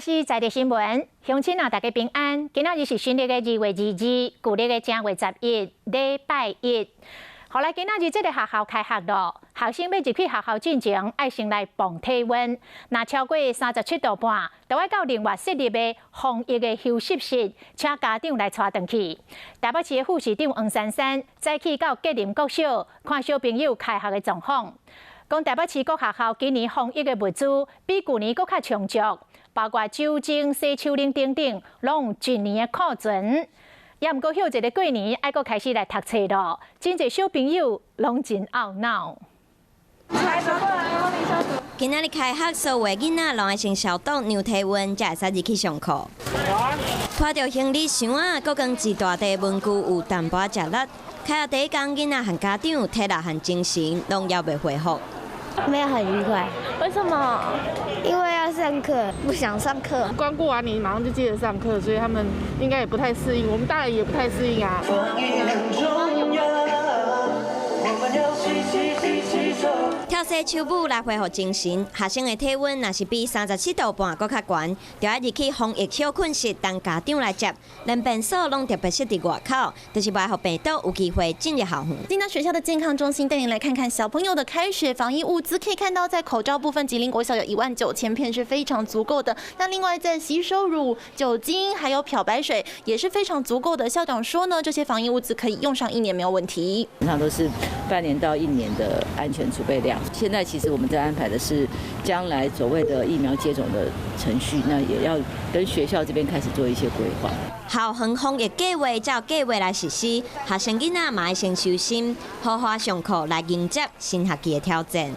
是在地新聞，鄉親啊，大家平安。今仔日是新曆的2月22，舊曆的正月11，禮拜一。予來今仔日這个學校開學囉，學生欲入去學校進前，愛先來磅體溫。若超過37度半，就愛到另外設立的防疫的休息室，請家長來帶轉去。台北市的副市長黃珊珊早起到吉林國小看小朋友開學的狀況，講台北市各學校今年防疫的物資比舊年閣較充足，包括酒精、洗手乳等等，攏有一年的庫存。也毋過歇一个過年，愛閣開始來讀冊囉，真濟小朋友攏真懊惱。今仔日開學，所有囡仔攏愛先消毒、量體溫，才會使入去上課。拖著行李箱仔，閣扛一大袋文具，有淡薄仔吃力。開學第一工，囡仔和家長體力和精神攏猶未恢復。沒有很愉快。為什麼？因為要上課，不想上課。剛過完年，馬上就接着上課，所以他們應該也不太適應。我們大人也不太適應啊。防疫很重要。跳洗手舞來恢復精神，學生的體溫若是比37度半閣較懸，就愛入去防疫小睏室等家長來接。連便所攏特別設佇外口，就是袂予病毒有機會進入校園。進到學校的健康中心，帶您來看看小朋友的開學防疫物資。可以看到，在口罩部分，吉林國小有19,000片是非常足夠的。那另外在洗手乳、酒精還有漂白水也是非常足夠的。校長說呢，這些防疫物資可以用上一年沒有問題。通常都是半年到一年的安全儲備量。現在其實我們在安排的是將來所謂的疫苗接種的程序，那也要跟學校這邊開始做一些規劃。校園防疫計劃照計劃來實施，學生囡仔嘛愛先收心，好好上課來迎接新學期的挑戰。